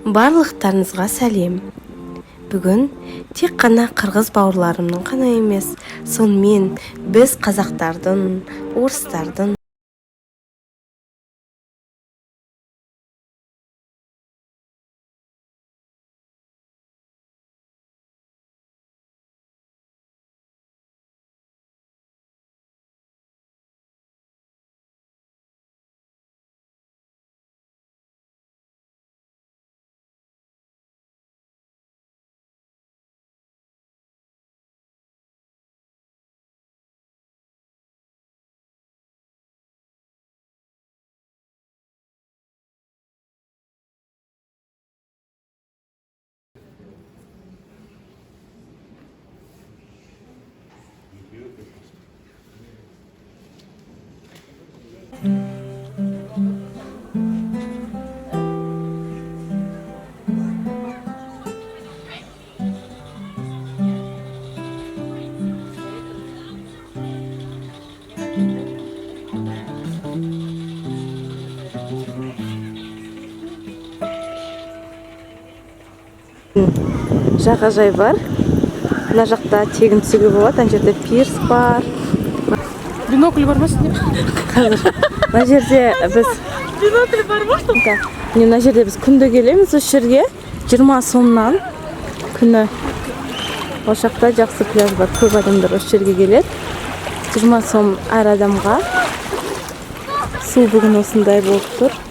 Барлықтарыңызға сәлем! Бүгін тек қана қырғыз бауырларымның ғана емес, сонымен біз қазақтардың, орыстардың жағажай бар. Мына жақта тегін түсуге болады, ана жерде пирс бар. Бинокль бар ма сізде? Қазір мына жерде біз Бинокль бар ма? Да. Міне, мына жерде біз күнде келеміз осы жерге, 20 сомнан күні. Ол жақта жақсы пляж бар, көп адамдар осы жерге келеді. 20 сом әр адамға. Су бүгін осындай болып тұр.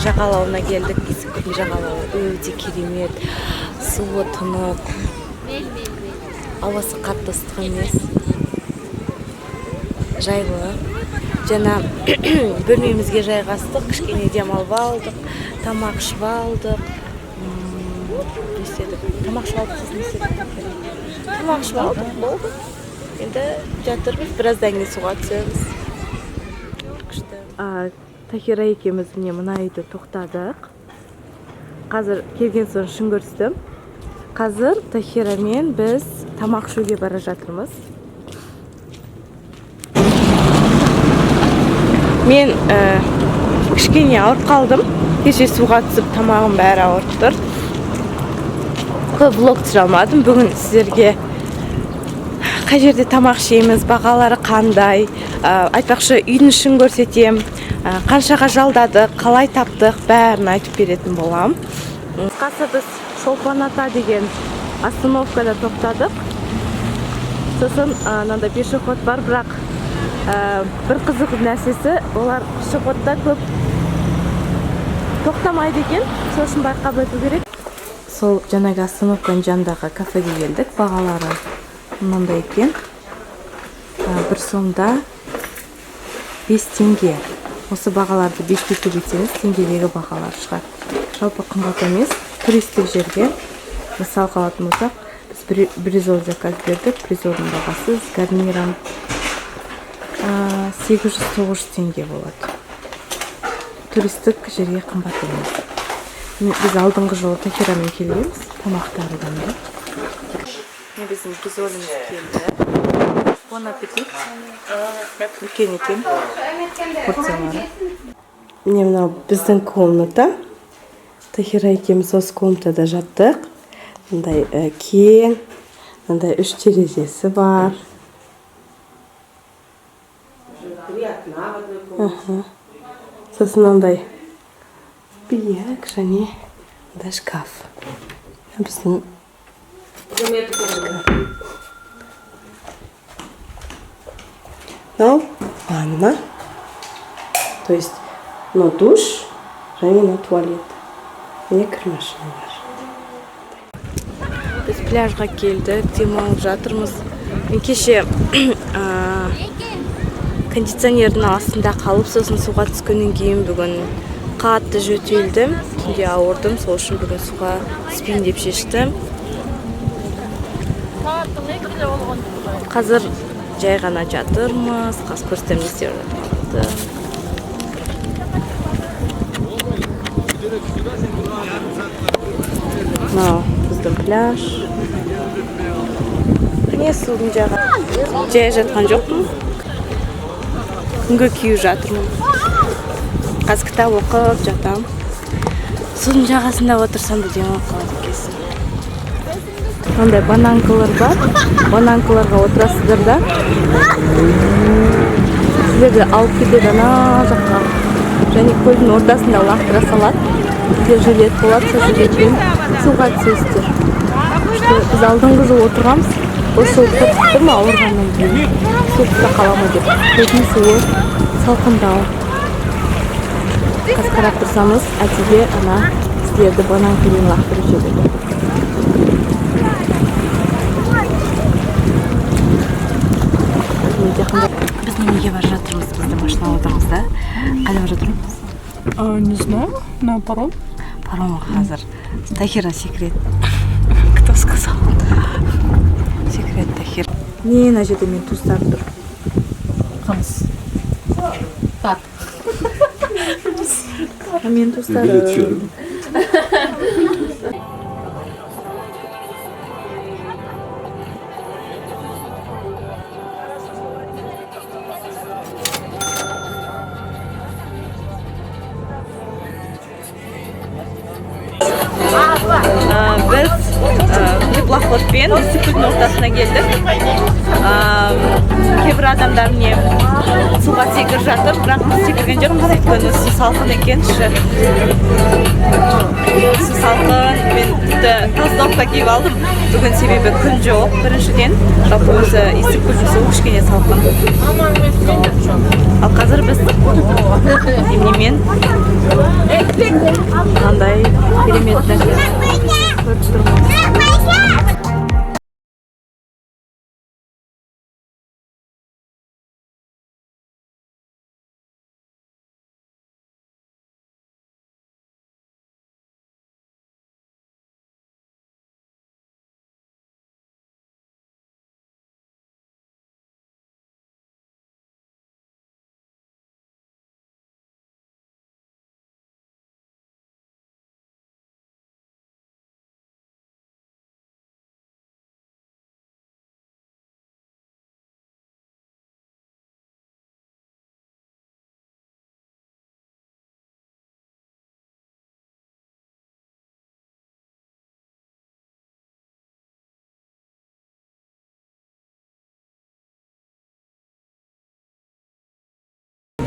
Жағалауына келдік. Иссык-Көлдің жағалауы өте керемет, суы тұнық, ауасы қатты ыстық емес, жайлы. Жаңа бөлмемізге жайғастық, кішкене демалып алдық, тамақ ішіп алдық. Не істедік? Тамақ ішіп алдық, сосын не істедік? Тамақ ішіп алдық, болды. Енді жатырмыз, біраздан кейін суға түсеміз. Күшті. Тахира екеуміз міне мына үйде тоқтадық. Қазір келген соң шын көрістім. Қазір Тахирамен біз тамақ ішуге бара жатырмыз. Мен кішкене ауырып қалдым. Кеше суға түсіп тамағым бәрі ауырып тұр. Көп влог түсіре алмадым. Бүгін сіздерге қай жерде тамақ ішеміз, бағалары қандай, айтпақшы үйдің ішін көрсетем, қаншаға жалдадық, қалай таптық, бәрін айтып беретін болам. Қысқасы, біз Шолпан Ата деген остановкада тоқтадық. Сосын мынандай пешеход бар, бірақ бір қызық нәрсесі, олар пешеходта көп тоқтамайды екен, сол үшін байқап өту керек. Сол жаңағы остановканың жанындағы кафеге келдік, бағалары мынандай екен. Бір сомда 5 теңге. Осы бағаларды 5-ке көбейтсеңіз, теңгедегі бағалар шығады. Жалпы қымбат емес, туристік жерге. Мысал қалатын болсақ, біз бризол заказ бердік. Бризолдың бағасы с гарниром 800-900 теңге болады. Туристік жерге қымбат емес. Біз алдыңғы жолы Тахирамен келгенбіз, тамақтары дәмді. Міне, біздің бризоліміз келді. Бон аппетит. Үлкен екен порциялары. Міне, мынау біздің комната. Тахира екеуміз осы комнатада жаттық. Мындай кең, мындай 3 терезесі бар. Сосын мынандай биік және мындай шкаф. Біздің шкаф. Мынау ванна, то есть мынау душ және мынау туалет. Міне, кір машина бар. Біз Пляжға келдік, демалып жатырмыз. Мен кеше кондиционердің астында қалып, сосын суға түскеннен кейін бүгін қатты жөтелдім, түнде ауырдым. Сол үшін бүгін суға түспейін деп шештім. Қазір жай ғана жатырмыз. Қазір көрсетемін не істеп жатқанымды. Мынау біздің пляж. Міне, судың жағы. Жай жатқан жоқпын, күнге күйіп жатырмын. Қазір кітап оқып жатамын. Судың жағасында отырсам да, демалып қалады екенсің. Мынандай бананкалар бар. Бананкаларға отырасыздар да, сіздерді алып кетеді ана жаққа және көлдің ортасында лақтыра салады. Сізде жилет болады, сол жилетпен суға түсесіздер. Что біз алдыңғы жылы отырғанбыз. Осы жылы қорқып тұрмын, ауырғаннан кейін суықта қала ма деп. Көлдің суы салқындау. Қазір қарап тұрсамыз, Әтиге ана кісілерді бананкамен лақтырып жібереді. Біз неге бара жатырмыз? Бізді машинаға отырғызды. Қайда бара жатырмыз? А, не знаю, на паром. Паромға. Қазір Тахира секіреді. Кто сказал? Секіреді Тахир. Не, мына жерде менің туыстарым тұр. Қамыс. Так. Менің туыстарым. Біз теплоходпен Ыстықкөлдің ортасына келдік. Кейбір адамдар, міне, суға секіріп жатыр, бірақ біз секірген жоқпыз, өйткені су салқын екен. Шы су салқын. Мен тіпті толстовка киіп алдым бүгін, себебі күн жоқ біріншіден, жалпы өзі Ыстықкөлдің суы кішкене салқын. Ал қазір біз неменемен мынандай керемет нәрсе көріп тұрмыз.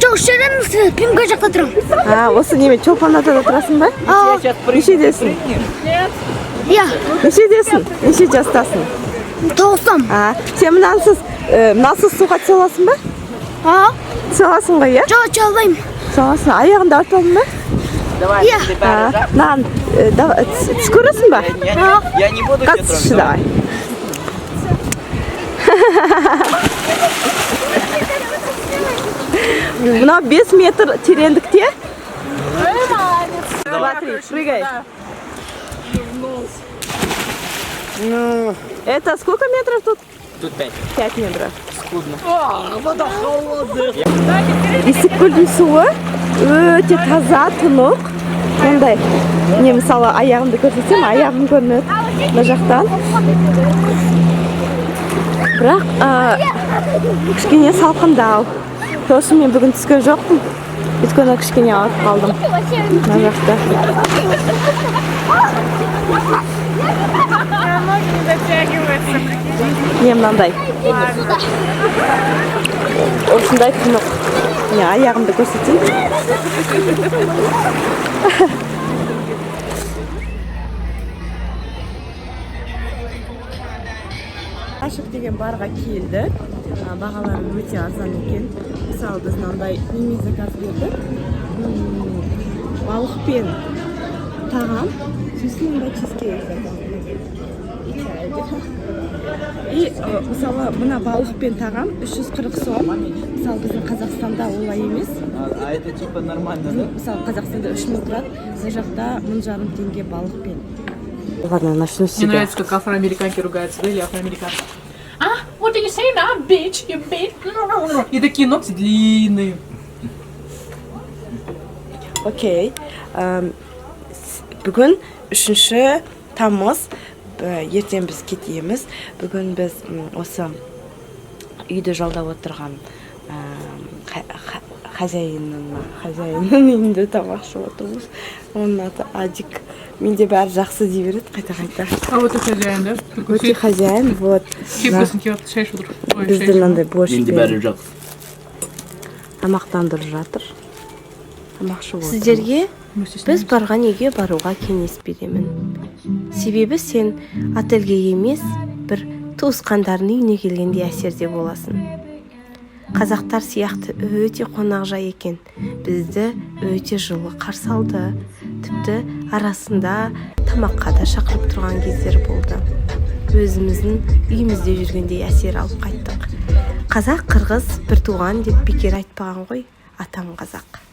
Жоқ, жерден пимка жақта тұрамын. А, осы неме, Чолпан Атада тұрасың ба? Нешедесің? Иә. Нешедесің? Неше жастасың? 9-там. А, сен мынасыз суға түсе аласың ба? А? Түсе аласың ғой, иә? Жоқ, түсе алмаймын. Түсе аласың. Аяғыңды ауыртып алдың ба? Иә. А, мынаған давай, түс көресің ба? Я не буду тебя Қатысшы, трогать. давай. Мынау 5 метр тереңдікте. Смотри, прыгай. Это сколько метров тут? Тут 5. 5 метров. Скудно. Ыстықкөлдің суы өте таза, тұнық. Мындай не, мысалы, аяғымды көрсетсем, аяғым көрінеді мына жақтан. Бірақ кішкене салқындау. Сол үшін мен бүгін түскен жоқпын, өйткені кішкене ауырып қалдым мына жақта. Не, мынандай, осындай тұнық. Міне, аяғымды көрсетейін. Ашық деген барға келдік. Бағалары өте арзан екен. Мысалы, біз мынандай неме заказ бердік. Балықпен тағам, сосын мындай чизкейк заказ бердік. И чай. И мысалы, мына балықпен тағам 340 сом. Мысалы, біздің Қазақстанда олай емес. А это типа нормально, да? Мысалы, Қазақстанда 3000 тұрады, мына жақта 1500 теңге балықпен. Ладно, начну с Мне себя. Нравится, как афроамериканки ругаются, да, или афроамериканцы. А, what do you say now, bitch, you bitch? И такие ногти длинные. Окей. Бүгін 3 тамыз, ертең біз кетеміз. Бүгін біз осы үйді жалдап отырған хозяинның үйінде тамақ ішіп отырмыз. Оның аты Адик. Менде бәрі жақсы дей береді қайта қайта. А вот и хозяин, да? Такой Өте хозяин, вот. Кепкасын киіп, шай ішіп отыр. Ой, шай Бізді ішіп. мынандай Енді борщпен бәрі жақсы. Тамақтандырып жатыр. Тамақ ішіп отырмыз. Сіздерге Мы біз стесняемся. Барған үйге баруға кеңес беремін, себебі сен отельге емес, бір туысқандарының үйіне келгендей әсерде боласың. Қазақтар сияқты өте қонақжай екен, бізді өте жылы қарсы алды. Тіпті арасында тамаққа да шақырып тұрған кездер болды. Өзіміздің үйімізде жүргендей әсер алып қайттық. Қазақ, қырғыз бір туған деп бекер айтпаған ғой атам қазақ.